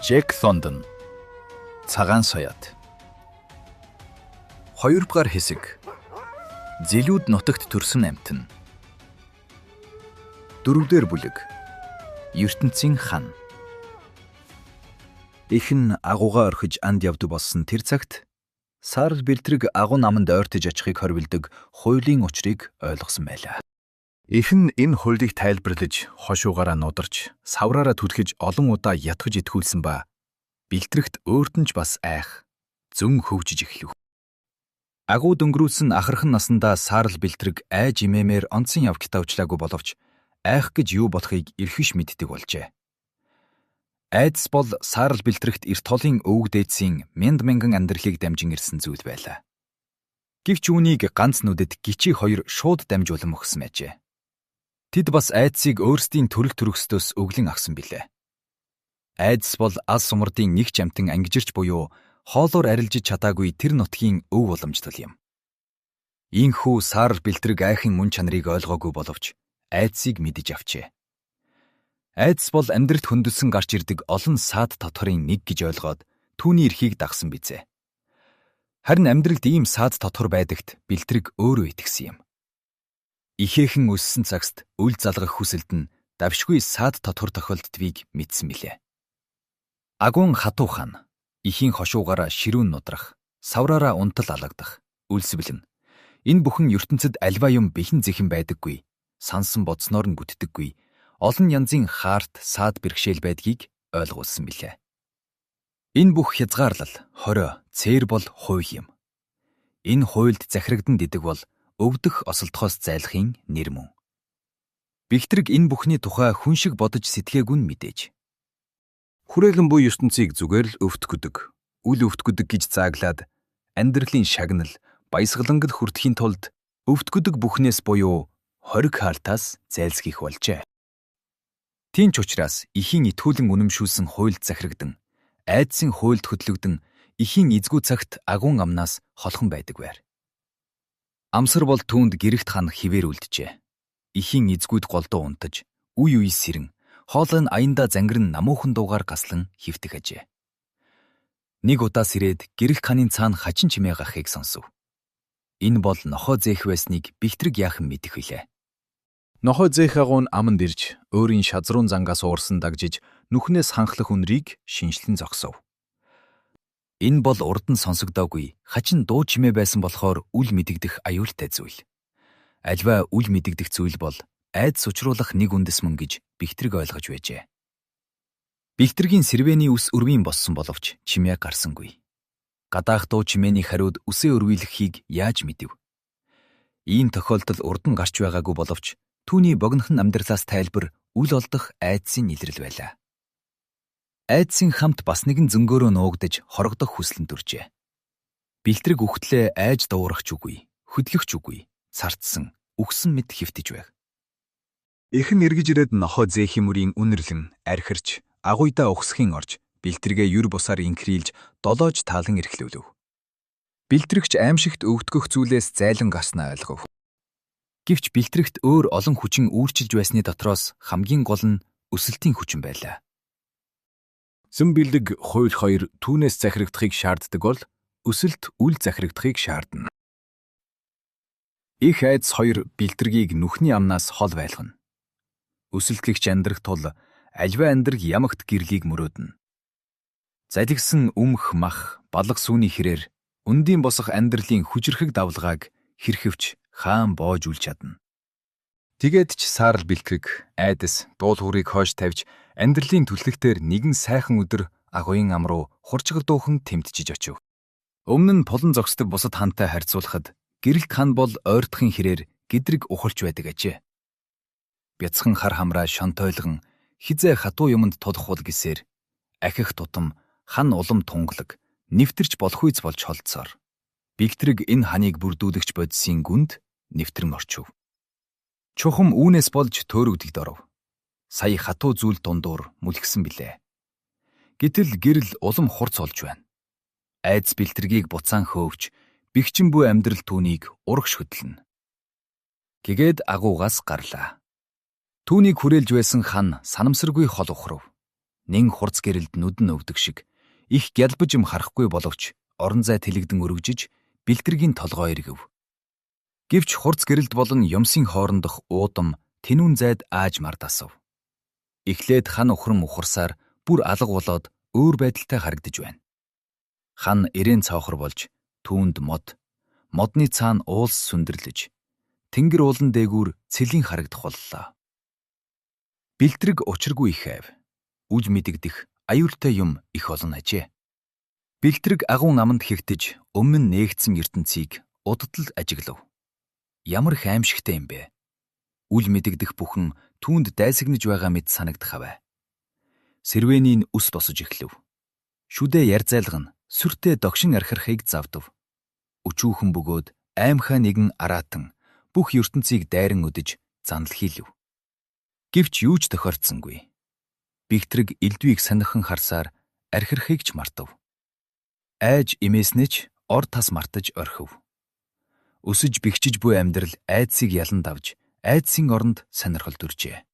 Джек Лондон. Цагаан соёот. Хоёрдугаар хэсэг. Зэлүүд нутагт төрсөн амьтан. Дөрөвдөр бүлэг. ертөнцийн хан. Ихэн агуугаа орхиж анд явдаг болсон тэр цагт Саарл Бэлтрэг агуу наманд ойртож очихыг хорвилдог хуулийн учрыг ойлгосон байлаа. Ихэн энэ хуулийг тайлбарлаж, хошуугаараа нударч, савраараа түлхэж олон удаа ятгаж итгүүлсэн ба Бэлтрэгт өөрт нь ч бас айх, зөн хөвжиж эхлэв. Агуу дөнгөрүүлсэн ахархан насандаа Саарл Бэлтрэг айж имэмээр онцон явгтаа учлаагүй боловч айх гэж юу болохыг эрхэш мэддэг болжээ. Айдас бол Саарл Бэлтрэгт эрт холын өвөг дээдсийн мянд мянган амьдралыг дамжин ирсэн зүйл байлаа. Гэвч үүнийг ганц нүдэд гичий хоёр шууд дамжуулан мөхсөн байжээ. Тэд бас айдсыг өөрсдийн төрөл төрөксдөөс өглөн авсан билээ. Айдас бол алс сумардын нэг ч амтан ангижирч буюу хоолоор арилжиж чадаагүй тэр нутгийн өв уламжлал юм. Ийхүү Саарл Бэлтрэг айхын мөн чанарыг ойлгоогүй боловч айдсыг мэдэж авчээ. Айдас бол амьдралд хөндлөсөн гарч ирдэг олон саад татварын нэг гэж ойлгоод түүний эрхийг дагсан бизээ. Харин амьдралд ийм саад татвар байдагт Бэлтрэг өөрөө итгэсэн юм. Ихээхэн өссөн цагт үл залгах хүсэлд нь давшгүй саад татвар тохиолддгийг мэдсэн билээ. Агуун хатуу хан ихийн хошуугаараа ширүүн нудрах, савраараа унтал алагдах, үлсвэлнэ. Энэ бүхэн ертөнцид альва юм бэхэн зэхэн байдаггүй, сансан бодсноор нь бүтдэггүй, олон янзын хаарт, саад бэрхшээл байдгийг ойлгуулсан билээ. Энэ бүх хязгаарлал, хорио, цээр бол хууль юм. Энэ хуульд захирагдан дидэг бол өвдөх осолдохоос зайлахын нэр мөн. Бэлтрэг энэ бүхний тухай хүн шиг бодож сэтгээгүй нь мэдээж. Хүрээлэн буй ертөнцийг зүгээр л өвтгөдөг, үл өвтгөдөг гэж зааглаад амьдралын шагнал, баясгалангад хүртэхийн тулд өвтгөдөг бүхнээс буюу хориг хаалтаас зайлсхийх болжээ. Тийм ч учраас ихийн итгүүлэн үнэмшүүлсэн хуульд захирагдан, айдсын хуульд хөдлөгдөн ихийн эзгүй цагт агуун амнаас холхон байдаг байр. Амсар бол түүнд гэрэгт хан хിവэр үлджээ. Ихийн эзгүйд голдуу унтаж, үе үе сэрэн, хоолой нь аяндаа зангирн намуухан дуугаар гаслан хөвтөх ажээ. Нэг удаа сэрээд гэрэх ханын цаана хачин чимээ гарахыг сонсов. Энэ бол нохой зээх байсныг Бэлтрэг яахан мэдэх билээ. Нохой зээх агуу нь аманд ирж, өөрийн шазруун зангаас уурсан дагжиж нүхнээс ханхлах үнрийг шинжлэн зогсов. Энэ бол урд нь сонсогдоогүй хачин дуу чимээ байсан болохоор үл мэдэгдэх аюултай зүйл. Альва үл мэдэгдэх зүйл бол айдас учруулах нэг үндэс мөн гэж Бэлтрэг ойлгож байжээ. Бэлтрэгийн сэрвэний үс өрвийн болсон боловч чимээ гарсангүй. Гадаах дуу чимээний хариуд үсээ өрвийлэхийг яаж мэдэв? Ийм тохиолдол урд нь гарч байгаагүй боловч түүний богинохон амьдралаас тайлбар үл олдох айдсын илрэл байлаа. Айдсын хамт бас нэгэн зөнгөөрөө нуугдаж хорогдох хүсэл нь дүржээ. Бэлтрэг үхтлээ айж дуурах ч үгүй, хөдлөх ч үгүй, царцсан, үхсэн мэт хэвтэж байг. Ихэн эргэж ирээд нохой зээхийн мөрийн үнэрлэн архирч агуйдаа ухсхийн орж Бэлтрэгээ юр бусаар инхрийлж долоож таалан эрхлүүлв. Бэлтрэгч аимшигт өвтгөх зүйлээс зайлан гарснаа ойлгов. Гэвч Бэлтрэгт өөр олон хүчин үүрчилж байсны дотроос хамгийн гол нь өсөлтийн хүчин байлаа. Зэн бэлэг хууль хоёр түүнээс захирагдахыг шаарддаг бол өсөлт үл захирагдахыг шаардна. Их айдас хоёр Бэлтрэгийг нүхний амнаас хол байлгана. Өсөлтлөгч амьдрах тул аливаа амьдраг ямагт гэрлийг мөрөөднө. Залгисан өмх мах, балга сүүний хэрээр өндийн босох амьдралын хүчирхэг давлгааг хэрхэвч хаан боож үл чадна. Тэгээд ч Саарл Бэлтрэг айдас дуулуурыг хойш тавьж амьдралын түлхэгтэр нэгэн сайхан өдөр агуйн ам руу хурчгар дуухан тэмтжиж очив. Өмнө нь пулан зогсдог бусад хантай харьцуулахад гэрэлт хан бол ойртохын хэрээр гэдрэг ухалж байдаг ажээ. Бяцхан хар хамраа шонтойлгон хизээ хатуу юмд тулах бол гэсээр ахих тутам хан улам тунгалаг нэвтэрч болохуйц болж холдсоор. Бэлтрэг энэ ханыг бүрдүүлэгч бодисын гүнд нэвтрэн орчив. Чухам үүнээс болж төөрөгдөлд оров. Сая хатуу зүйл дундуур мүлгсэн билээ. Гэтэл гэрэл улам хурц болж байна. Айдас Бэлтрэгийг буцаан хөөвч бэхжин буй амьдрал түүнийг урагш хөдлөнө. Гэгээд агуугаас гарлаа. Түүнийг хүрээлж байсан хан санамсаргүй хол ухрав. Нэн хурц гэрэлд нүдэн өвдөг шиг их гялбаж юм харахгүй боловч орон зай тэлэгдэн өргөжиж бэлтэргийн толгой эргэв. Гэвч хурц гэрэлд болон юмсын хоорондох уудам тэнүүн зайд ааж мардасав. Эхлээд хан ухран ухарсаар бүр алга болоод өөр байдалтай харагдаж байна. Хан эрээн цоохор болж түүнд мод, модны цаана уулс сүндэрлэж тэнгэр уулан дээгүүр цэлийн харагдах боллоо. Бэлтрэг учиргүй их айв. Үл мэдэгдэх аюултай юм их олон ажээ. Бэлтрэг агуун аманд хэвтэж өмнө нь нээгдсэн ертөнцийг удтал ажиглав. Ямар их аимшигтай юм бэ? Үл мэдэгдэх бүхэн түүнд дайсагнаж байгаа мэт санагдах авай. Сэрвэний нь ус босож эхлэв. Шүдэ ярзайлган сүртэй догшин архирахыг завдав. Өчүүхэн бөгөөд аймхаа нэгэн араатан бүх ертөнцийг дайран өдөж занал хийлв. Гэвч юу ч тохиолдсонгүй. Бигтрэг элдвийг сонирхон харсаар архирахыг ч мартав. Айж имээснээ ч ор тас мартаж орхив. Өсөж бэхжиж буй амьдрал айдсыг ялан давж айдсын оронд сонирхол дүржээ.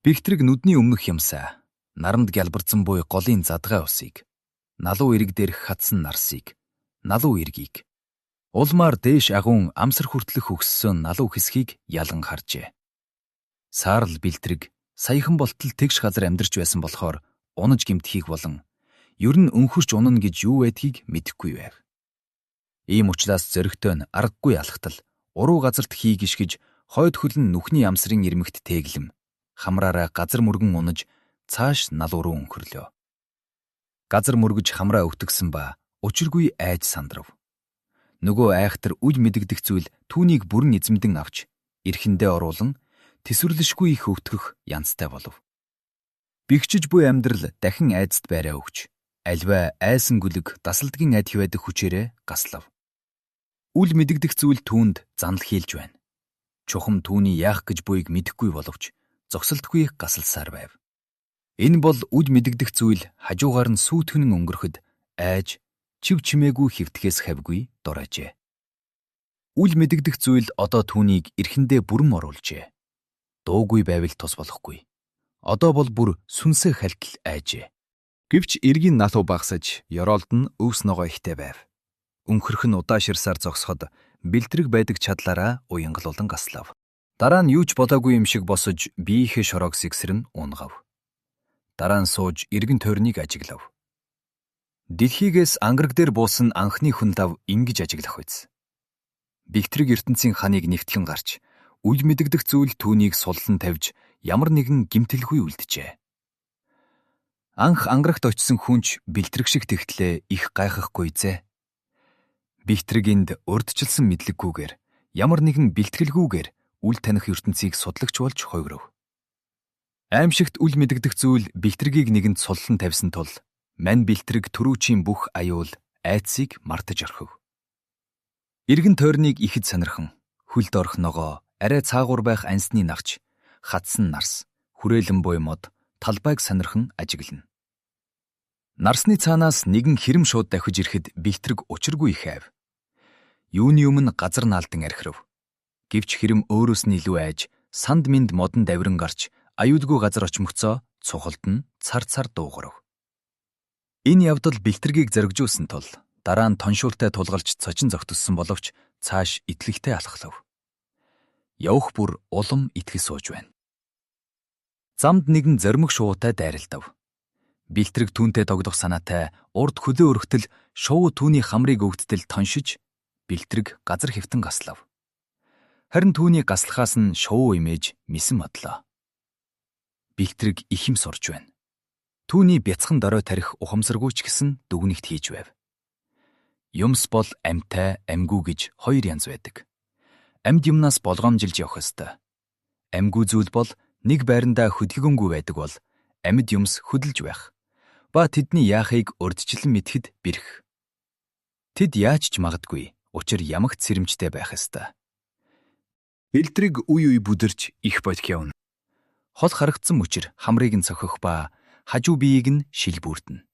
Бигтрэг нүдний өмнөх юмсаа наранд гялбарсан буй голын задгай усыг, налуу эрэг дээрх хатсан нарсыг, налуу эргийг, улмаар дээш агуун амсар хүртлэх өгссөн налуу хэсгийг ялан харжээ. Саарл бэлтрэг саяхан болтол тэгш газар амьдарч байсан болохоор унаж гэмтхийг болон ер нь өнхөрч унана гэж юу байдгийг мэдэхгүй байв. Ийм учраас зөрөгтэй нь аргагүй алхтал уруу газарт хий гიშгэж хойд хөлн нүхний амсрын ирмэгт тэглэм хамраараа газар мөргөн унаж цааш налуу руу өнхөрлөө. Газар мөргөж хамраа өвтгсөн ба учиргүй айж сандрав. Нөгөө айхтар үл мэдэгдэх зүйл түүнийг бүрэн эзэмдэн авч эрхэндээ оруулан төсвөрлөшгүй их өвтгөх янзтай болов. Бэхжиж буй амьдрал дахин айдасд байраа өгч аливаа айсан гүлэг дасалдгийн ад хивээдэх хүчээрээ гаслав. Үл мэдэгдэх зүйл түүнд занал хийлж байна. Чухам түүний яах гэж буйг мэдэхгүй боловч зогсолтгүй гасалсаар байв. Энэ бол үл мэдэгдэх зүйл хажуугаар нь сүйтгэнэн өнгөрөхөд айж чив чимээгүй хэвтэхээс хавьгүй доройжээ. Үл мэдэгдэх зүйл одоо түүнийг эрхэндээ бүрэн оруулжээ. Дуугүй байвал тус болохгүй. Одоо бол бүр сүнсээ хальтал айжээ. Гэвч эргийн налуу багсаж, ёроолд нь өвс ногоо ихтэй байв. Өнхөрх нь удааширсаар зогсоход бэлтрэг байдаг чадлаараа уянгалуулан гаслав. Дараа нь юу ч болоогүй юм шиг босож биеийнхээ шороог сэгсрэн унгав. Дараа нь сууж эргэн тойрныг ажиглав. Дэлхийгээс ангараг дээр буусан анхны хүн лав ингэж ажиглах биз. Бигтрэг ертөнцийн ханыг нэвтлэн гарч, үл мэдэгдэх зүйл түүнийг суллан тавьж ямар нэгэн гэмтэлгүй үлджээ. Анх ангарагт очисон хүн ч бэлтрэг шиг тэгтлээ их гайхахгүй зэ. Бигтрэг энд урдчилсан мэдлэггүйгээр ямар нэгэн бэлтгэлгүйгээр үл таних ертөнцийг судлагч болж хувирав. Аймшигт үл мэдэгдэх зүйл бэлтрэгийг нэгэнд суллан тавьсан тул мань бэлтрэг түрүүчийн бүх аюул айдсыг мартаж орхив. Эргэн тойрныг ихэд сонирхон хөлд орох ногоо, арай цаагуур байх ансны навч, хатсан нарс, хүрээлэн буй мод, талбайг сонирхон ажиглана. Нарсны цаанаас нэгэн хэрэм шууд давхиж ирэхэд бэлтрэг учиргүй их айв. Юуны өмнө газар наалдан архирав. Гэвч хэрэм өөрөөс нь илүү айж, санд минд модон давиран гарч аюулгүй газар очмогцоо цухалд нь цар цар дуугарав. Энэ явдал бэлтрэгийг зоригжуулсан тул дараа нь тоншуултай тулгалж цочин зогтөссөн боловч цааш итлэгтэй алхлав. Явах бүр улам итгэл сууж байна. Замд нэгэн зоримог шувуутай дайралдав. Бэлтрэг түүнтэй догдох санаатай урд хөлөө өргөтөл шувуу түүний хамрыг өгдтөл тоншиж бэлтрэг газар хэвтэн гаслав. Харин түүний гаслахаас нь шувуу имэж мисэн модлоо. Бэлтрэг их юм сурж байна. Түүний бяцхан дорой тарих ухамсаргүй ч гэсэн дүгнэгт хийж байв. Юмс бол амьтай, амьгүй гэж хоёр янз байдаг. Амьд юмнаас болгоомжилж явах ёстой. Амьгүй зүйл бол нэг байрандаа хөдөлгөөнгүй байдаг бол амьд юмс хөдөлж байх. Ба тэдний яахыг урьдчилан мэдэхэд бэрх. Тэд яаж ч магадгүй учир ямагт сэрэмжтэй байх ёстой. Бэлтрэг үе үе бүдэрч их бодих явна. Хол харагдсан мөчир хамрыг нь цохих ба хажуу биеийг нь шил бүрдэнэ.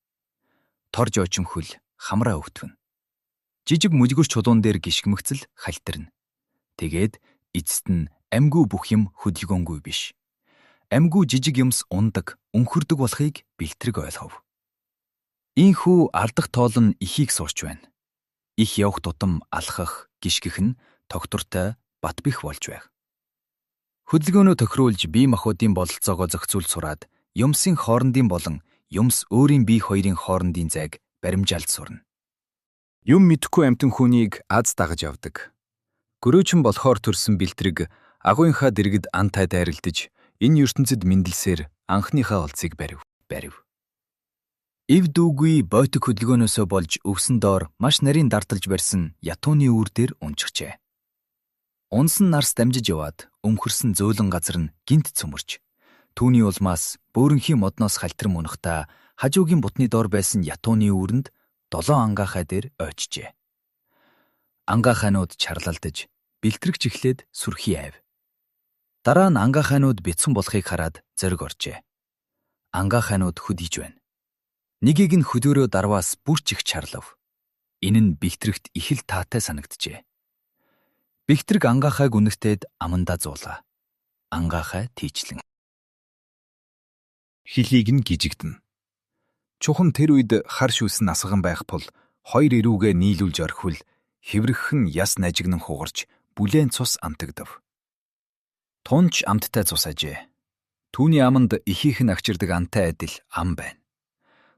Торж очин хөл хамраа өвтгөнө. Жижиг мүжгүр чулуун дээр гიშгмэгцэл халтирна. Тэгээд эцэст нь амьгүй бүх юм хөдөлгөөнгүй биш. Амьгүй жижиг юмс ундаг, өнхөрдөг болохыг Бэлтрэг ойлгов. Ийхүү алдах тоол нь ихийг сурч байна. Их явх тутам алхах, гишгэх нь тогтвортой бат бэх болж байв. Хөдөлгөөнөө тохируулж бие махбодын бололцоогоо зохицуулж сураад юмсын хоорондын болон юмс өөрийн бие хоёрын хоорондын зайг баримжаалж сурна. Юм мэдэхгүй амьтан хүнийг аз дагаж явдаг. Гөрөөчин болохоор төрсөн Бэлтрэг агуйнхаа дэргэд антай дайралдаж энэ ертөнцид мэндэлсээр анхныхаа олзыг барив. Барив. Эв дүүгүй бойтог хөдөлгөөнөөсөө болж өвсөн доор маш нарийн дарталж барьсан ятууны үүр дээр унчихжээ. Унсан нарс дамжиж яваад өмхөрсөн зөөлөн газар нь гинт цөмөрч түүний улмаас бөөрөнхийн модноос халтран унахтаа хажуугийн бутны доор байсан ятууны үүрэнд долоон ангаахай дээр ойчжээ. Ангаахайнууд чарлалдаж бэлтрэгч эхлээд сүрхий айв. Дараа нь ангаахайнууд бяцхан болохыг хараад зориг оржээ. Ангаахайнууд хөдийж байна. Нэгийг нь хөдөөрөө дарваас бүрч их чарлав. Энэ нь Бэлтрэгт их л таатай санагджээ. Бэлтрэг ангаахайг үнэртээд амандаа зуулаа. Ангаахай тийчлэн. Хөлийг нь гижигдэнэ. Чухам тэр үед хар шүлс нь асган байх тул хоёр эрүүгээ нийлүүлж орхивол хэврэх нь яс нажигнан хугарч бүлээн цус амтагдав. Тунч амттай цус ажээ. Түүний аманд ихийнх нь агчирдаг антай адил ам байна.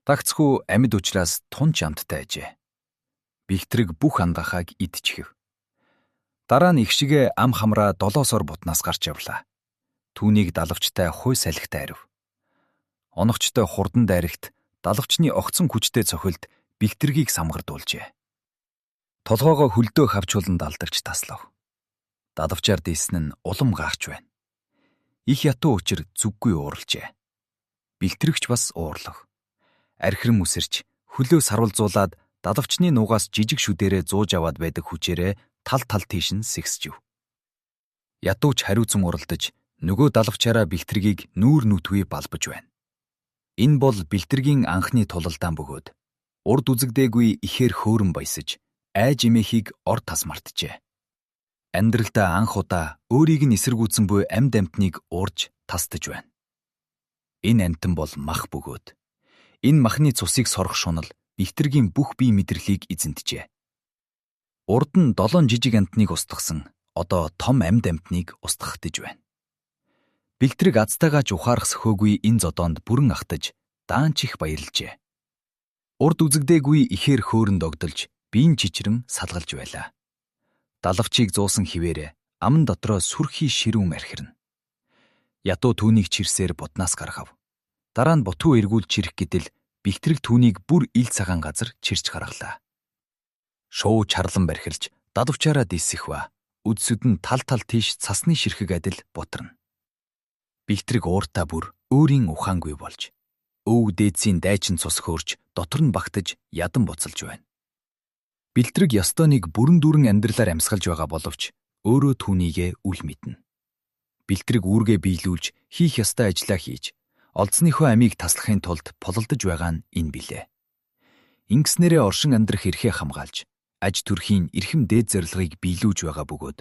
Дагцхүү амьд учраас тунч амттай ажээ. Бэлтрэг бүх ангаахайг идчихэв. Дараа нь их шигээ ам хамраа долоосоор бутнаас гарч явлаа. Түүнийг далавчтай хуй салхитай арив. Оновчтой хурдан дайрагт далавчны огцон хүчтэй цохилд Бэлтрэгийг самгардуулжээ. Толгоогоо хөлдөө хавчуулан далдарч таслав. Далавчаар дийсэн нь улам гаарч байна. Их ятуу учир зүггүй ууралжээ. Бэлтрэгч бас уурлав. Архиран үсэрч хөлөө сарвалзуулаад далавчны нугаас жижиг шүдэрээ зууж аваад байдаг хүчээрээ тал тал тийш нь сэгсжив. Ятууч хариуцсан уралдаж нөгөө далавчаараа Бэлтрэгийг нүүр нүтгүй балбаж байна. Энэ бол Бэлтрэгийн анхны тулалдаан бөгөөд урд үзэгдээгүй ихээр хөөрөн баясаж айж эмээхийг ор тас мартжээ. Амьдралдаа анх удаа өөрийг нь эсэргүүцсэн буй амьд амьтныг уурж тасдаж байна. Энэ амьтан бол мах бөгөөд энэ махны цусыг сорох шунал Бэлтрэгийн бүх бие мэдрэлийг эзэнджээ. Урд нь долоон жижиг амьтныг устгасан одоо том амьд амьтныг устгах гэж байна. Бэлтрэг азтайгаа ч ухаарах сөхөөгүй энэ зодоонд бүрэн ахтаж даанч их баярлжээ. Урд үзэгдээгүй ихээр хөөрөн догдолж биеийн чичрэн салгалж байлаа. Далавчийг зуусан хിവэрэ аман дотроо сүрхий ширүүн архирна. Ядуу түүнийг чирсээр буднаас гаргав. Дараа нь бутуу эргүүлж чирэх гэтэл Бэлтрэг түүнийг бүр ил цагаан газар чирч гаргалаа. Шуу чарлан бархилж далавчаараа дийсэх ба үдсэд нь тал тал тийш цасны ширхэг адил бутрна. Бэлтрэг ууртаа бүр өөрийн ухаангүй болж өвөг дээдсийн дайчин цус хөөрч дотор нь багтаж ядан буцалж байна. Бэлтрэг ёстой нэг бүрэн дүүрэн амьдралаар амьсгалж байгаа боловч өөрөө түүнийгээ үл мэднэ. Бэлтрэг үүргээ биелүүлж хийх ёстой ажлаа хийж олдсныхоо амийг таслахын тулд пололдож байгаа нь энэ билээ. Ингэснээрээ оршин амьдрах эрхээ хамгаалж аж төрхийн эрхэм дээд зорилгыг биелүүлж байгаа бөгөөд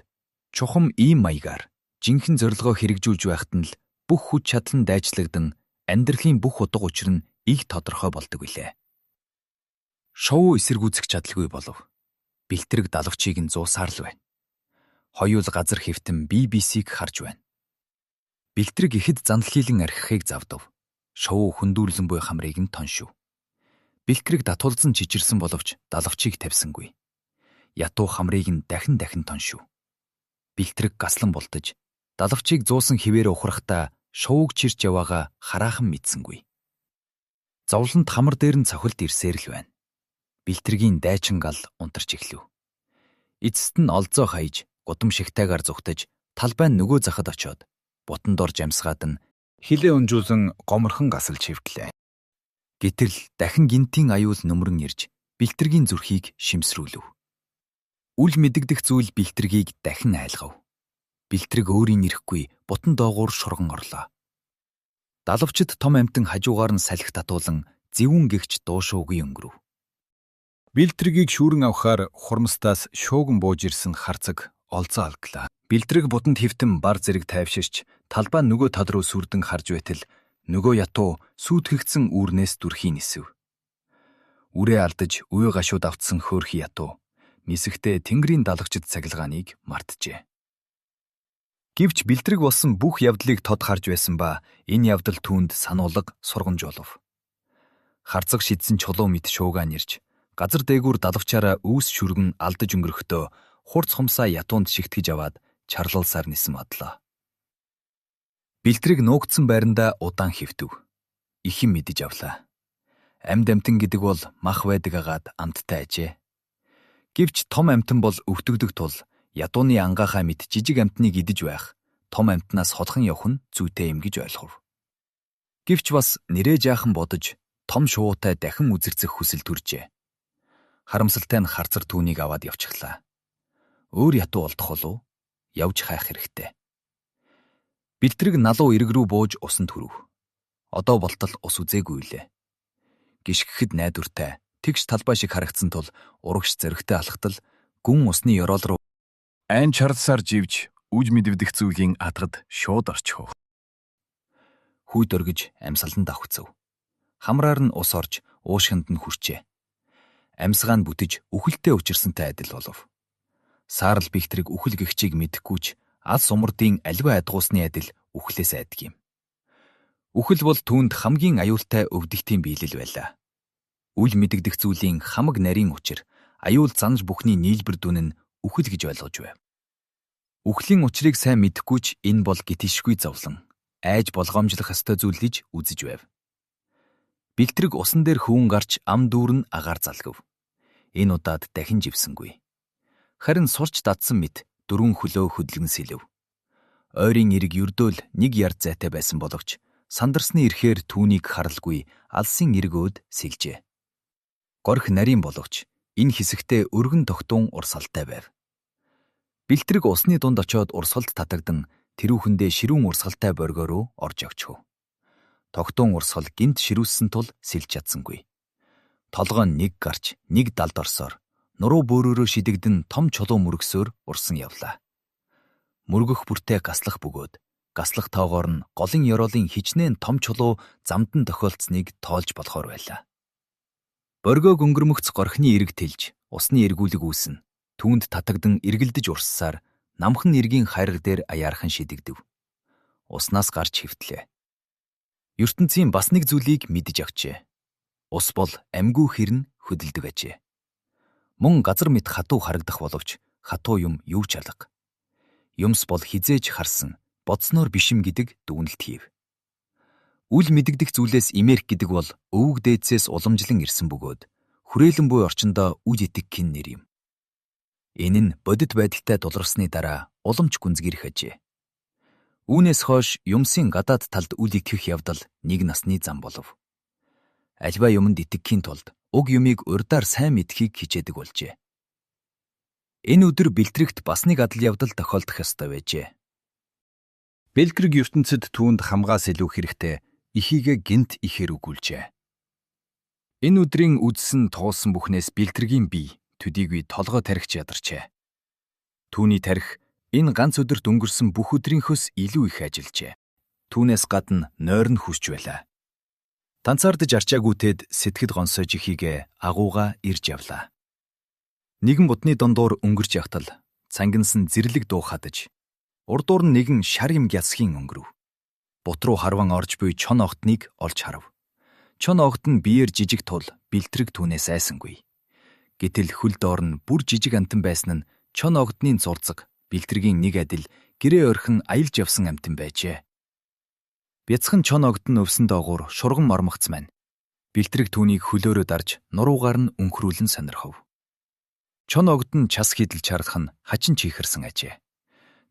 чухам ийм маягаар жинхэнэ зорилгоо хэрэгжүүлж байхад нь л бүх хүч чадал нь дайчлагдан амьдралын бүх утга учир нь иг тодорхой болдог билээ. Шувуу эсэргүүцэх чадалгүй болов. Бэлтрэг далавчийг нь зуусаар л байна. Хоёул газар хэвтэн BBC-г харж байна. Бэлтрэг ихэд занлхийлэн архихыг завдав. Шувуу хөндүүрлэн буй хамрыг нь тоншив. Бэлтрэг татуулзан чичирсэн боловч далавчийг тавьсангүй. Ятуу хамрыг нь дахин дахин тоншив. Бэлтрэг гаслан бултаж далавчийг зуусан хിവэр ухрахдаа шувууг чирч яваагаа хараахан мэдсэнгүй. Зовлонт хамар дээр нь цохилт ирсээр л байна. Бэлтрэгийн дайчин гал унтарч эхлэв. Эцэст нь олзоо хаяж, гудам шигтайгаар зүхтэж, талбай нь нөгөө захад очиод, бутанд орж амьсгаад нь Хилээ өнжүүлэн гоморхон гасалж хэвтлээ. Гэтэл дахин гинтийн аюул нөмрөн ирж, Бэлтрэгийн зүрхийг шимсрүүлв. Үл мэдэгдэх зүйл Бэлтрэгийг дахин айлгав. Бэлтрэг өөрийн ирэхгүй бутан доогуур шурган орлоо. Далавчид том амьтан хажуугаар нь салхи татуулан зэвүүн гэгч дуушуугүй өнгөрөв. Бэлтрэгийг шүүрэн авахаар хурмстаас шууган бууж ирсэн харцаг олзоо алглаа. Бэлтрэг бутанд хэвтэн бар зэрэг тайвширч Талбай нөгөө тал руу сүрдэн харж байтал нөгөө ятуу сүйтгэгдсэн үүрнээс дүрхий нисэв. Үрээ алдаж үе гашууд автсан хөөрхий ятуу нисэхдээ тэнгэрийн далагчид цахилгааныг мартжээ. Гэвч Бэлтрэг болсон бүх явдлыг тод харж байсан ба энэ явдал түүнд сануулга сургамжуулав. Харцаг шидсэн чулуу мэт шуугаан ирж газар дээгүүр далавчаараа өвс шүргэн алдаж өнгөрөхдөө хурц хумсаа ятуунд шигтгэж аваад чарлалсаар нисэн бодлоо. Бэлтрэг нуугдсан байрандаа удаан хэвтэв. Ихэн мэдэж авлаа. Амьд амьтан гэдэг бол мах байдаг агаад амттай ажээ. Гэвч том амьтан бол өвтгөдөг тул ядууны ангаахай мэт жижиг амьтныг идэж байх, том амьтнаас холхон явах нь зүйтэй юм гэж ойлгов. Гэвч бас нэрээ жаахан бодож том шувуутай дахин үзэрцэх хүсэл төржээ. Харамсалтай нь харцар түүнийг аваад явчихлаа. Өөр ятуу олдох болов? Явж хайх хэрэгтэй. Бэлтрэг налуу эрэг рүү бууж усанд хүрв. Одоо болтол ус үзээгүй лээ. Гишгэхэд найдвартай тэгш талбай шиг харагдсан тул урагш зоригтой алхтал гүн усны ёроол руу Айн чарлсаар живж үж мэдвдэх зүйлийн атгад шууд орчихов. Хүйд өргөж амьсгалан давхцав. Хамраар нь ус орж уушгинд нь хүрчээ. Амьсгаа нь бүтэж үхэлтэй учирсантай адил болов. Саарал Бэлтрэг үхэл гэгчийг мэдэхгүй ч алс умардын аливаа адгуусны адил үхлээс айдаг юм. Үхэл бол түүнд хамгийн аюултай өвдөлтийн биелэл байлаа. Үл мэдэгдэх зүйлийн хамаг нарийн учир, аюул занж бүхний нийлбэр дүн нь үхэл гэж ойлгож байв. Үхлийн учрыг сайн мэдэхгүй ч энэ бол гитишгүй зовлон, айж болгоомжлох ёстой зүйл гэж үзэж байв. Бэлтрэг усан дээр хөвөн гарч ам дүүр нь агаар залгав. Энэ удаад дахин живсэнгүй. Харин сурч дадсан мэт дөрвөн хөлөө хөдөлгөн сэлэв. Ойрын эрэг ердөөл нэг яр зайтай байсан боловч сандарсны ирэхээр түүнийг харалгүй алсын эрэг өөд сэлжээ. Горх нарийн боловч энэ хэсэгтээ өргөн тогтун урсгалтай байв. Бэлтрэг усны дунд очиод урсгалд татагдан тэрүүхэндээ ширүүн урсгалтай боргоо руу орж огчхов. Тогтун урсгал гинт ширүүссэн тул сэлж чадсангүй. Толгой нь нэг гарч нэг далд орсоор нуруу бөөрөөрөө шидэгдэн том чулуу мөргсөөр урсан явлаа. Мөргөх бүртээ гаслах бөгөөд гаслах тоогоор нь голын ёроолын хичнээн том чулуу замд нь тохиолдсныг тоолж болохоор байлаа. Боргоог өнгөрмөгц горхны эрэг тэлж усны эргүүлэг үүснэ. Түүнд татагдан эргэлдэж урссаар намхан эргийн хайрга дээр аяархан шидэгдэв. Уснаас гарч хэвтлээ. ертөнцийн бас нэг зүйлийг мэдэж авчээ. Ус бол амьгүй хэрн хөдөлдөг ажээ. Мөн газар мэт хатуу харагдах боловч хатуу юм юу ч алга. Юмс бол хизээж харсан, бодсноор биш юм гэдэг дүгнэлт хийв. Үл мэдэгдэх зүйлээс имерх гэдэг бол өвөг дээдсээс уламжлан ирсэн бөгөөд хүрээлэн буй орчиндөө үл итгэх нэр юм. Энэ нь бодит байдалтай тулгарсны дараа уламж гүнзгийрэх ажээ. Үүнээс хойш юмсын гадаад талд үл итгэх явдал нэг насны зам болов. Альва юмд итгэхийн тулд уг юмыг урдаар сайн мэдэхийг хичээдэг болжээ. Энэ өдөр Бэлтрэгт бас нэг адал явдал тохиолдох ёстой байжээ. Бэлтрэг ертөнцид түүнд хамгаас илүү хэрэгтэй эхийгээ гинт ихээр өгүүлжээ. Энэ өдрийн үзсэн туулсан бүхнээс Бэлтрэгийн бие төдийгүй толгой тархич ядарчээ. Түүний тархи энэ ганц өдөрт өнгөрсөн бүх өдрийнхөөс илүү их ажиллажээ. Түүнээс гадна нойрон хүсч байлаа. Танцаардаж арчаагүйтэд сэтгэл гонсойж эхийгээ агууга ирж явлаа. Нэгэн будны дундуур өнгөрч явтал цангинсан зэрлэг дуу хадаж урдуур нь нэгэн шар юм гялсхийн өнгөрөв. Бут руу харван орж буй чон огтныг олж харав. Чон огт нь биеэр жижиг тул Бэлтрэг түүнээс айсангүй. Гэтэл хөл доор нь бүр жижиг амтан байсан нь чон огдны зурцаг Бэлтрэгийн нэг адил гэрээ орхин аялж явсан амтан байжээ. Бяцхан чон огд нь өвсөн доогуур шурган мормогц маань. Бэлтрэг түүнийг хөлөөрөө дарж нуруугаар нь өнхрүүлэн сонирхов. Чон огд нь час хийдэл чарлах нь хачин чихэрсэн ажээ.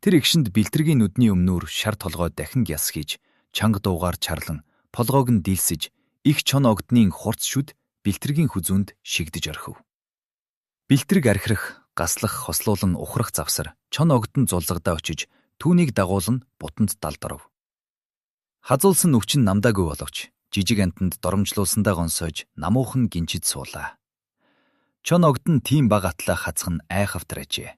Тэр эгшинд Бэлтрэгийн нүдний өмнөр шар толгой дахин гяс хийж чанга дуугаар чарлан полгоог нь дийлсэж их чон огдны хурц шүд Бэлтрэгийн хүзүүнд шигдэж орхив. Бэлтрэг архирах, гаслах, хослуулан ухрах завсар чон огдон зулзагдаа очиж түүнийг дагуулан бутанд далд оров. Хазуулсан өвчин намдаагүй боловч жижиг амтанд доромжлуулсандаа гонсойж намуухан гинчид суулаа. Чон огдон тийм баг атлаа хацах нь айхавтар ажээ.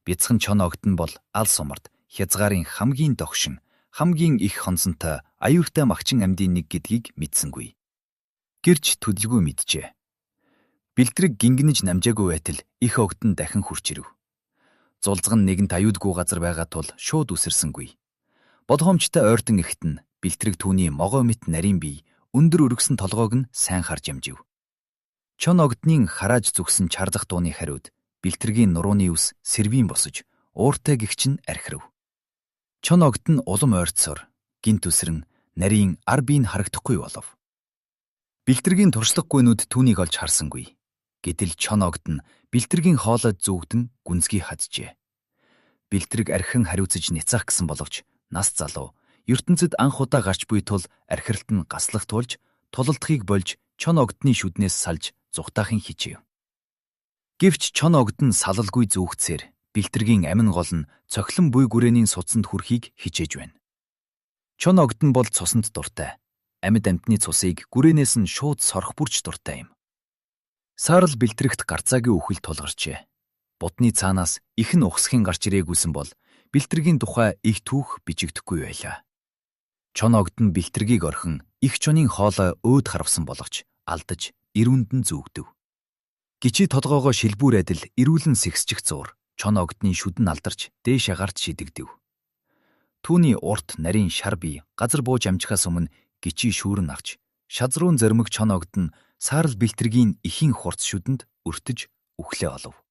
Бяцхан чон огдон бол алс умард хязгаарын хамгийн догшин хамгийн их хонсонтой аюултай магчин амьдын нэг гэдгийг мэдсэнгүй. Гэрч төдөлгүй мэджээ. Бэлтрэг гингэнэж намжаагүй байтал их огт нь дахин хурч ирэв. Зулзган нэгэнт аюулгүй газар байгаа тул шууд үсэрсэнгүй. Болгоомжтой ойртон ихт нь бэлтрэг түүний могой мэт нарийн бие өндөр өргөсөн толгойг нь сайн харж амжив. Чон огдны харааж зүгсэн чарлах дууны хариуд бэлтрэгийн нурууны үс сэрвийн босож ууртай гихч нь архирав. Чон огд нь улам ойртсоор гинт үсрэн нарийн ар бие нь харагдахгүй болов. Бэлтрэгийн туршлагагүйнүүд түүнийг олж харсангүй. Гэтэл чон огд нь бэлтрэгийн хоолойд зүүгдэн гүнзгий хаджээ. Бэлтрэг архин хариуцаж няцаах гэсэн боловч нас залуу ертөнцид анх удаа гарч буй тул архиралт нь гаслах тулж тулалдахыг болж чон огдны шүднээс салж зугтаахын хичээв. Гэвч чон огд нь салалгүй зүүгцээр бэлтрэгийн амин гол нь цохилон буй гүрээний судсанд хүрэхийг хичээж байна. Чон огд нь бол цуснд дуртай. Амьд амьтны цусыг гүрээнээс нь шууд сорох бүрч дуртай юм. Саарл бэлтрэгт гарцаагүй үхэл тулгарчээ. Будны цаанаас их нь ухсхийн гарч ирээгүйсэн бол бэлтрэгийн тухай их түүх бичигдэхгүй байлаа. Чон огд нь бэлтрэгийг орхин их чонын хоолой өөд харвсан боловч алдаж ирүүнд нь зүүгдэв. Гичий толгоогоо шилбүүр адил эрүүлэн сэгсчих зуур чон огдны шүдэн алдарч дээш агарт шидэгдэв. Түүний урт нарийн шар бие газар бууж амжихаас өмнө гичий шүүрэн авч шазруун зоримог чон огд нь саарл бэлтрэгийн эхийн хурц шүдэнд өртөж үхлээ олов.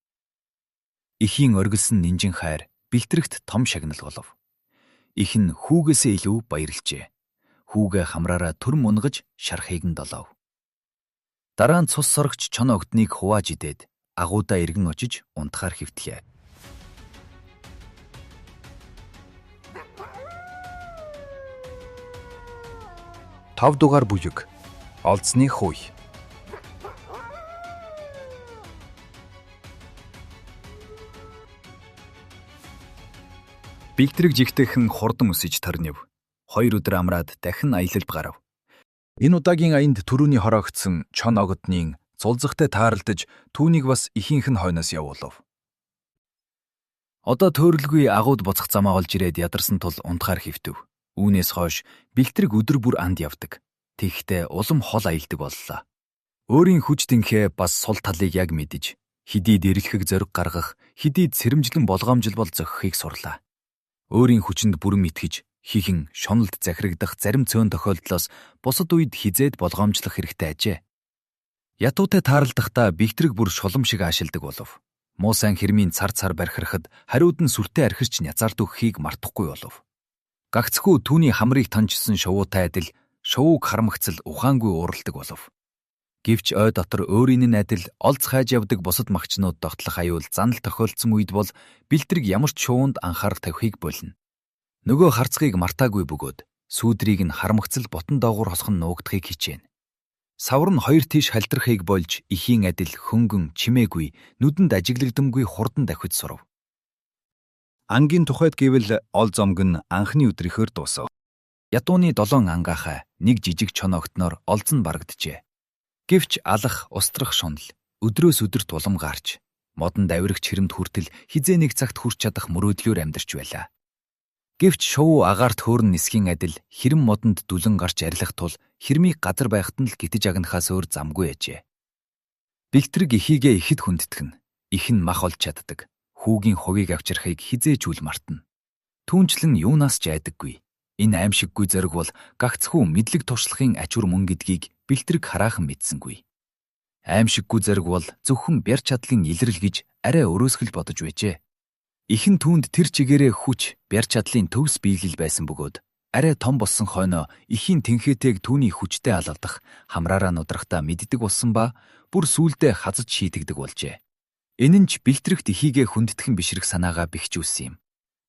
Эхийн оргилсон нинжин хайр бэлтрэгт том шагнал болов. Их нь хүүгээсээ илүү баярлжээ. Хүүгээ хамраараа төрм унгаж шархыг нь долоов. Дараа нь цус сорогч чон огдныг хувааж идээд агуудаа эргэн очиж унтахаар хэвтлээ. Тав дугаар бүлэг. Олзны хүй. Бэлтрэг жигтэйхэн хурдан өсөж торнив. 2 өдөр амраад дахин аялалд гарав. Энэ удаагийн аянд түрүүний хороогдсон чон огдны зулзахтай тааралдаж түүнийг бас ихийнх нь хойноос явуулав. Одоо төөрөлгүй агууд буцах замаа олж ирээд ядарсан тул унтахаар хэвтв. Үүнээс хойш бэлтрэг өдөр бүр анд явдаг. Тэгэхдээ улам хол аялдаг боллоо. Өөрийн хүч тэнхээ бас сул талыг яг мэдэж, хэдийд эрэлхэг зориг гаргах, хэдийд сэрэмжлэн болгоомжилбол зохихыг сурлаа. Өөрийн хүчинд бүрэн итгэж, хихэн шоналд захирагдах зарим цөөн тохиолдлоос бусад үед хизээд болгоомжлох хэрэгтэй ажээ. Ятуутай тааралдахдаа бэлтрэг бүр шулам шиг аашилдаг болов. Муу сайн хэрмийн цар цар бархирахад хариуд нь сүртэй архирч нязаард өгөхийг мартахгүй болов. Гагцхүү түүний хамрыг таньжсан шувуутай адил шувууг харамгцал ухаангүй ууралдаг болов. Гэвч ой дотор өөрийн нь адил олз хайж явдаг бусад магчнууд тогтлох аюул занал тохиолдсон үед бол бэлтрэг ямар ч шувуунд анхаарал тавихыг болно. Нөгөө харцгийг мартаагүй бөгөөд сүүдрийг нь харамгцал ботон доогуур хосхон нуугдахыг хичээнэ. Савар нь хоёр тийш халдрахыг болж эхийн адил хөнгөн чимээгүй нүдэнд ажиглагдамгүй хурдан давхиж сурав. Ангийн тухайд гэвэл ол зомг нь анхны өдрийнхөөр дуусав. Ядууны долоон ангаахай нэг жижиг чон огтноор олз нь барагджээ. Гэвч алах, устрах шунал өдрөөс өдөрт улам гарч модонд авирагч хэрэмд хүртэл хизээ нэг цагт хүрч чадах мөрөөдлөөр амьдарч байлаа. Гэвч шувуу агаарт хөөрн нисхийн адил хэрэм модонд дүлэн гарч арилах тул хэрмийг газар байхад нь л гитэж агнахаас өөр замгүй ажээ. Бэлтрэг эхийгээ ихэд хүндэтгэн, их нь мах олж чаддаг. Хүүгийн хувийг авчрахыг хизээ ч үл мартна. Түүнчлэн юунаас ч айдаггүй. Энэ аимшиггүй зориг бол гагцхүү мэдлэг туршлагын ачуур мөн гэдгийг бэлтрэг хараахан мэдсэнгүй. Аимшиггүй зориг бол зөвхөн бяр чадлын илрэл гэж арай өрөөсгөл бодож байжээ. Ихэн түүнд тэр чигээрээ хүч, бяр чадлын төвс биелэл байсан бөгөөд арай том болсон хойноо эхийн тэнхээтэйг түүний хүчтэй алавдах, хамраараа нудрахтаа мэддэг болсон ба бүр сүүлдээ хазаж шийтгдэг болжээ. Энэ нь ч бэлтрэгт эхийгээ хүндэтгэн бишрэх санаагаа бэхжүүлсэн юм.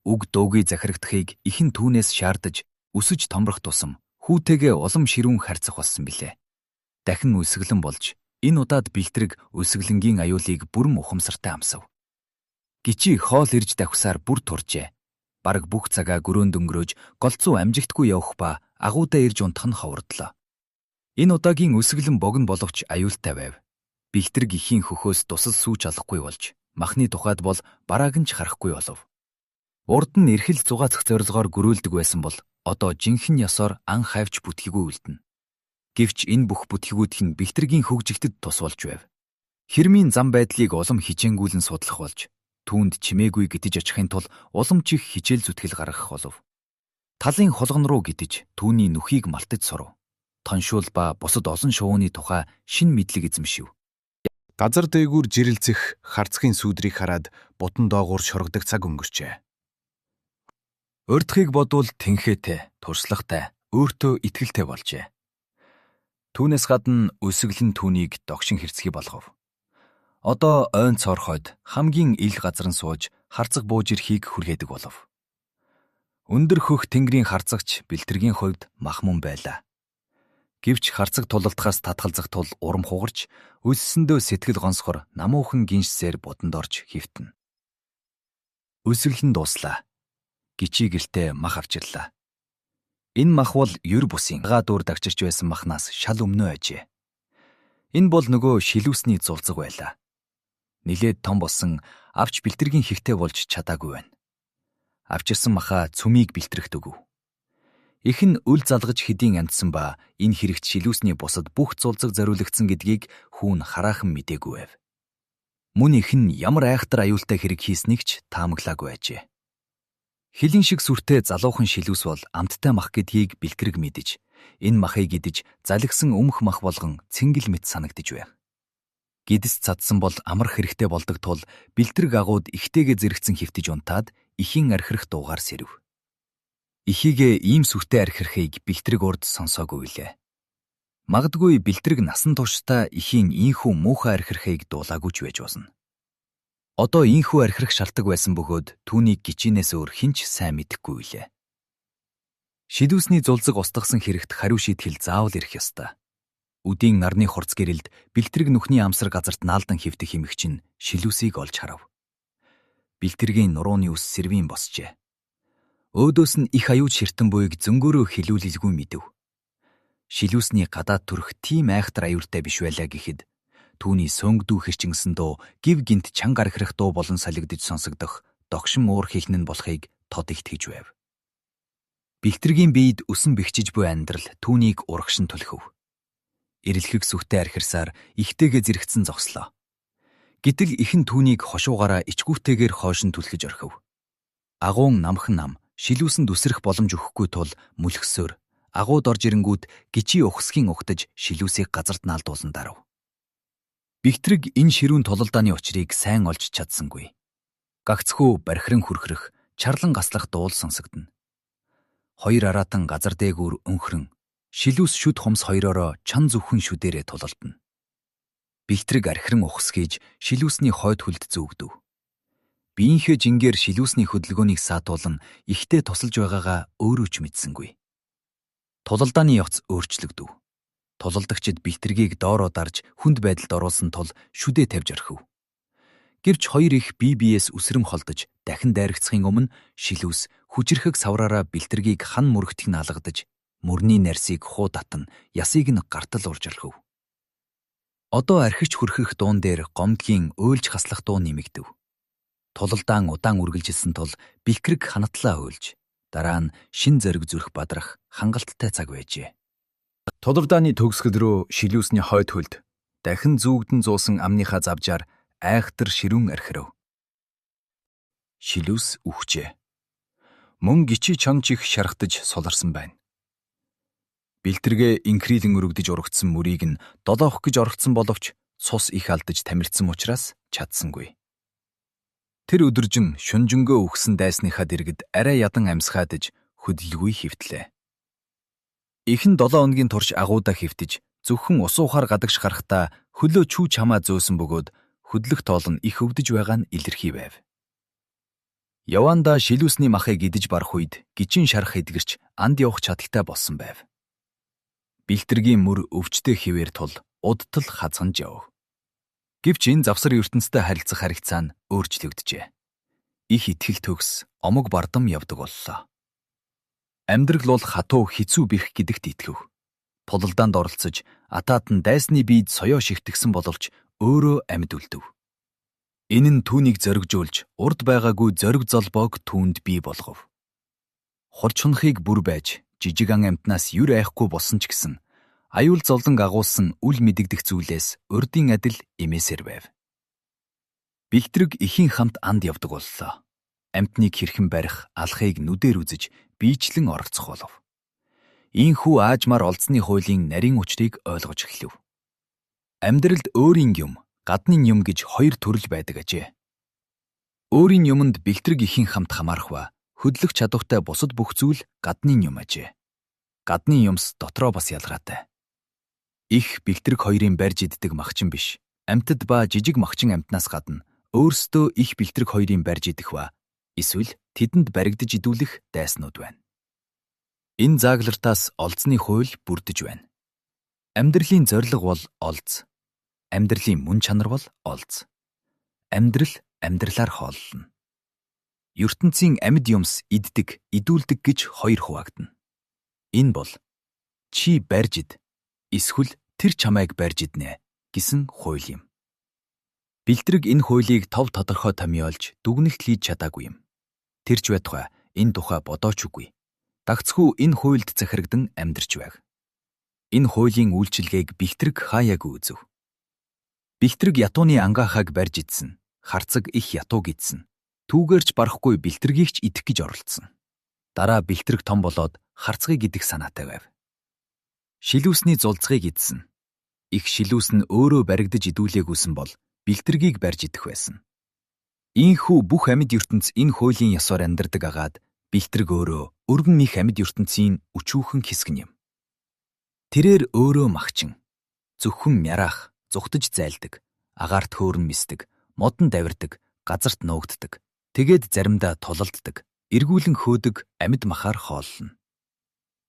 Үг дуугүй захирагдахыг ихэн түүнээс шаардаж, өсөж томрох тусам хүүтэйгээ улам ширүүн харьцах болсон билээ. Дахин өлсгөлэн болж энэ удаад бэлтрэг өлсгөлөнгийн аюулыг бүрэн ухамсартай амсав. Гичий хоол ирж давхсаар бүр туржээ. Бараг бүх цагаа гөрөөнд өнгөрөөж голцуу амжигтгүй явах ба агуудаа ирж унтах нь ховордлоо. Энэ удаагийн өсгөлэн богино боловч аюултай байв. Бэлтрэг эхийн хөхөөс тусал сүүж алахгүй болж махны тухайд бол барааг нь ч харахгүй болов. Урд нь эрхэл зугаацах зорилгоор гөрөөлдөг байсан бол Одоо жинхэнэ ёсоор ан хавьч бүтгийгүй үлдэнэ. Гэвч энэ бүх бүтгийгүүдх нь Бэлтрэгийн хөгжигтэд тус болж байв. Хэрмийн зам байдлыг улам хичээнгүйлэн судлах болж түүнд чимээгүй гитэж очихын тул улам ч их хичээл зүтгэл гаргах болов. Талын холгон руу гитэж түүний нүхийг малтаж сурав. Тоншуул ба бусад олон шувууны тухай шинэ мэдлэг эзэмшив. Газар дээгүүр жирэлцэх харцгийн сүүдрийг хараад бутан доогуур шоргодог цаг өнгөрчээ. Урдхыг бодвол тэнхээтэй, туршлагатай, өөртөө итгэлтэй болжээ. Түүнээс гадна өсөглөн түүнийг догшин хэрцгий болгов. Одоо ойн цоорхойд хамгийн ил газар нь сууж харцаг бууж ирэхийг хүргээдэг болов. Өндөр хөх тэнгэрийн харцагч Бэлтэргийн хувьд мах мөн байлаа. Гэвч харцаг тулалдахаас татгалзах тул урам хугарч, өлссөндөө сэтгэл гонсгор намуухан гиншсээр буданд орж хэвтэнэ. Өсөглөн дууслаа. Гичий гэртээ мах авчирлаа. Энэ мах бол ер бусын гаа дүүр дагчирч байсан махнаас шал өмнөө ажээ. Энэ бол нөгөө шилүүсний зулцэг байлаа. Нилээд том болсон авч Бэлтэргийн хэгтэй болж чадаагүй байна. Авчирсан махаа цүмийг бэлтрэхт өгөв. Эх нь үл залгаж хэдийн амтсан ба энэ хэрэгт шилүүсний бусад бүх зулцэг зориулагдсан гэдгийг хүүн хараахан мдээгүй байв. Мөн эх нь ямар айхтар аюултай хэрэг хийснийг ч таамаглаагүй ажээ. Хилэн шиг сүртэй залуухан шилүүс бол амттай мах гэдгийг Бэлтрэг мэдэж, энэ махыг идэж залгисан өмх мах болгон цэнгэл мэт санагдаж байв. Гидс цадсан бол амрах хэрэгтэй болдог тул Бэлтрэг агууд ихтэйгээ зэрэгцэн хэвтэж унтаад ихийн архирах дуугаар сэрэв. Эхийгээ ийм сүртэй архирахыг Бэлтрэг урд сонсоогүй билээ. Магадгүй Бэлтрэг насан туршдаа эхийн ийнхүү муухай архирахыг дуулаагүй ч байж болно. Одоо ийнхүү архирах шалтаг байсан бөгөөд түүнийг гичийнээс өөр хэн ч сайн мэдэхгүй билээ. Шидүүсний зулзаг устгасан хэрэгт хариу шийтгэл заавал ирэх ёстой. Үдийн нарны хурц гэрэлд Бэлтрэг нүхний амсар газарт наалдан хэвтэх эмэгч нь шилүүсийг олж харав. Бэлтэргийн нурууны үс сэрвийн босжээ. Өөдөөс нь их аюул ширтэн буйг зөнгөөрөө хилүүлэлгүй мэдэв. Шилүүсний гадаад төрх тийм айхтар аюултай биш байлаа гэхэд түүний сөнгөдүү хэрчингсэн дуу гів гинт чанга архирах дуу болон солигдож сонсогдох догшин уур хилнэн болохыг тод итгэж байв. Бэлтэргийн биед өсөн бэхжиж буй амьдрал түүнийг урагшин түлхэв. Эрэлхэг сүхтэй архирсаар ихтэйгээ зэрэгцэн зогслоо. Гэтэл ихэн түүнийг хошуугаараа ичгүүртэйгээр хойшин түлхэж орхив. Агуун намхан нам шилүүсэнд үсрэх боломж өгөхгүй тул мүлхсөөр агууд орж ирэнгүүт гичий ухсхийн угтаж шилүүсийг газарт наалдуулан дарав. Бэгтрэг энэ ширүүн тулалдааны учрыг сайн олж чадсангүй. Гагцхүү бархиран хүрхрэх, чарлан гаслах дуул сонсогдоно. Хоёр араатан газар дээгүүр өнхрөн, шилүүс шүд хумс хоёроороо чан зүвхэн шүдээрээ тулалдана. Бэлтрэг архиран ухсгийж шилүүсний хойд хөлд зүүгдэв. Биеийнхээ жингээр шилүүсний хөдөлгөөнийг саатуулан ихтэй тусалж байгаагаа өөрөө ч мэдсэнгүй. Тулалдааны явц өөрчлөгдөв. Тулалдагчид бэлтэргийг доороо дарж хүнд байдалд оруулсан тул шүдээ тавьж орхив. Гэвч хоёр их бие биеэс үсрэм холдож дахин дайрагцахын өмнө шилүүс хүчирхэг савраараа бэлтэргийг хан мөрөгтөх нь алгадаж мөрний нарсыг хуу татан ясыг нь гартал урж орхив. Одоо архич хүрхэх дуун дээр гомдгийн уйлж хаслах дуу нэмэгдэв. Тулалдаан удаан үргэлжилсэн тул бэлтрэг ханатлаа уйлж дараа нь шин зориг зүрх бадрах хангалттай цаг байжээ. Тулалдааны төгсгөл рүү шилүүсний хойд хөлд дахин зүүгдэн зуусан амныхаа завжаар айхтар ширүүн архирав. Шилүүс үхжээ. Мөн гичий чонж их шархтаж суларсан байна. Бэлтэргээ инхрийлэн өргөдөж урагдсан мөрийг нь долоох гэж оролдсон боловч цус их алдаж тамирдсан учраас чадсангүй. Тэр өдөржин шунжингөө үхсэн дайсныхаа дэргэд арай ядан амьсгаадаж хөдөлгүй хэвтлээ. Ихэн 7 хоногийн турш агуудаа хэвтэж зөвхөн усуухаар гадагш гарахдаа хөлөө чүү чамаа зөөсөн бөгөөд хөдлөх тоол нь их өвдөж байгаа нь илэрхий байв. Яванда шилүүсний махыг идэж барах үед гичин шарах эдгэрч анд явах чадaltaй болсон байв. Бэлтэргийн мөр өвчтэй хിവэр тул удтал хазганж яв. Гэвч энэ завсар ертөнцтэй харилцах харилцаа нь өөрчлөгдөжээ. Их итгэл төгс, омог бардам явдаг боллоо. Амьдрал бол хатуу хэцүү бэрх гэдэгт итгэв. Тулалдаанд оролцож, атаад нь дайсны биед соёо шигтгэсэн боловч өөрөө амьд үлдэв. Энэ нь түүнийг зоригжуулж, урд байгаагүй зориг золбоог түүнд бий болгов. Хурж хунхыг бүр байж жижиг ан амьтнаас юр айхгүй болсон ч гэсэн аюул зовлон агуулсан үл мэдэгдэх зүйлээс урдын адил эмээсээр байв. Бэлтрэг эхийн хамт анд явдаг боллоо. Амьтныг хэрхэн барих, алахыг нүдээр үзэж биечлэн оролцох болов. Ийхүү аажмаар олзны хуулийн нарийн учрыг ойлгож эхлэв. Амьдралд өөрийн юм, гаднын юм гэж хоёр төрөл байдаг ажээ. Өөрийн юмд бэлтрэг эхийн хамт хамаарах ба хөдлөх чадвартай бусад бүх зүйл гаднын юм ажээ. Гаднын юмс дотроо бас ялгаатай. Их бэлтрэг хоёрын барьж иддэг махчин биш. Амьтад ба жижиг махчин амьтнаас гадна өөрсдөө их бэлтрэг хоёрын барьж идэх ба эсвэл тэдэнд баригдаж идүүлэх дайснууд байна. Энэ зааглартаас олзны хууль бүрдэж байна. Амьдралын зорилго бол олз. Амьдралын мөн чанар бол олз. Амьдрал амьдралаар хооллоно. Ертөнцийн амьд юмс иддэг, идүүлдэг гэж хоёр хуваагдана. Энэ бол чи барьж ид, эсвэл тэр чамайг барьж иднэ гэсэн хууль юм. Бэлтрэг энэ хуулийг тов тодорхой томьёолж дүгнэлт хийж чадаагүй юм. Тэр ч байтугай энэ тухай бодооч үгүй. Дагцхүү энэ хуульд захирагдан амьдарч байг. Энэ хуулийн үйлчилгээг Бэлтрэг хаяагүй үзэв. Бэлтрэг ятууны ангаахааг барьж идсэн. Харцаг их ятууг идсэн. Түүгээрч барахгүй бэлтрэгийг ч идэх гэж оролдсон. Дараа бэлтрэг том болоод харцгийг идэх санаатай байв. Шилүүсний зулцгийг идсэн. Их шилүүс нь өөрөө баригдаж идүүлээгүйсэн бол бэлтрэгийг барьж идэх байсан. Ийхүү бүх амьд ертөнц энэ хуулийн ёсоор амьдардаг агаад бэлтрэг өөрөө өргөн их амьд ертөнцийн өчүүхэн хэсэг юм. Тэрээр өөрөө махчин. Зөвхөн мяраах, зүхтаж зайлдаг, агаарт хөөрн мисдэг, модон давирдаг, газарт нуугддаг. Тэгээд заримдаа тулалддаг, эргүүлэн хөөдөг амьд махаар хооллоно.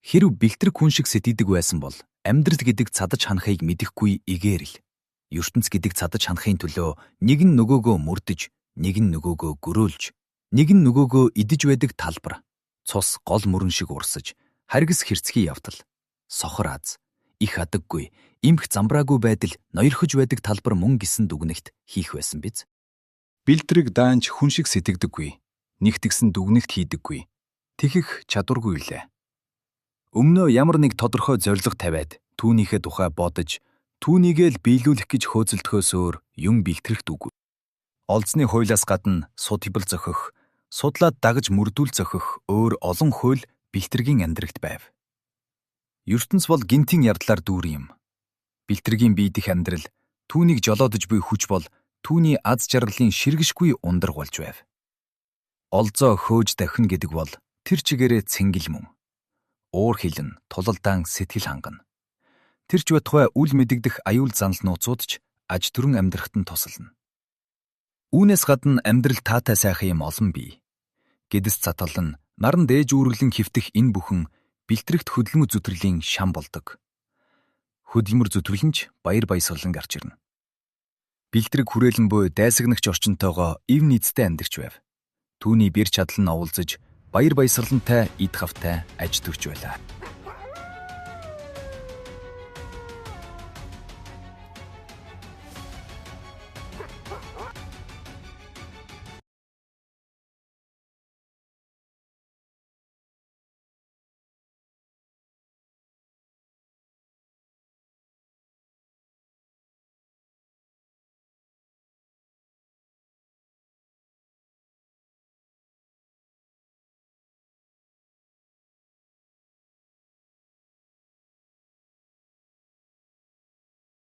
Хэрв бэлтрэг хүн шиг сэтийдэг байсан бол амьдрал гэдэг цадаж ханахыг мэдэхгүй игээрэл. Ертөнц гэдэг цадаж ханахын төлөө нэг нь нөгөөгөө мөрдөж, нэг нь нөгөөгөө гөрөөлж, нэг нь нөгөөгөө идэж байдаг талбар. Цус гол мөрөн шиг урсаж, харгас хэрцгий явдал. Сохор аз, их адаггүй, эмх замбраагүй байдал ноёрхож байдаг талбар мөн гэсэн дүгнэлт хийх байсан биз? Бэлтрэг даанч хүн шиг сэтгэдэггүй. Нэгтгсэн дүгнэлт хийдэггүй. Тэгэх чадваргүй билээ. Өмнөө ямар нэг тодорхой зорилго тавиад түүнийхээ тухай бодож, түүнийгээ л биелүүлэх гэж хөөцөлдөхөөс өөр юм бэлтгэрхт үгүй. Олзны хуулиас гадна суд хибэл зохих, судлаад дагаж мөрдүүл зохих өөр олон хууль бэлтрэгийн амьдрагт байв. Ертөнц бол гинтийн явдлаар дүүрэн юм. Бэлтрэгийн бие дэх амьдрал түүнийг жолоодож буй хүч бол түүний аз жаргалын ширгэшгүй ундраг болж байв. Олзоо хөөж давхина гэдэг бол тэр чигээрээ цэнгэл мөн. Уур хилэн, тулалдаан сэтгэл хангана. Тэр ч байтугай үл мэдэгдэх аюул занал нууцуд ч аж төрөн амьдрахад нь тусална. Үүнээс гадна амьдрал таатай сайхан юм олон бий. Гэдэс цатгалан, наран дээж үүргэлэн хэвтэх энэ бүхэн бэлтрэгт хөдөлмөр зүтрэлийн шам болдог. Хөдөлмөр зүтгэл нь ч баяр баясгалан гарч ирнэ. Бэлтрэг хүрээлэн буй дайсагнагч орчинтойгоо ив нийцтэй амьдарч байв. Түүний бэр чадал нь оволзож, баяр баясгалантай эд хавтай аж төрч байлаа.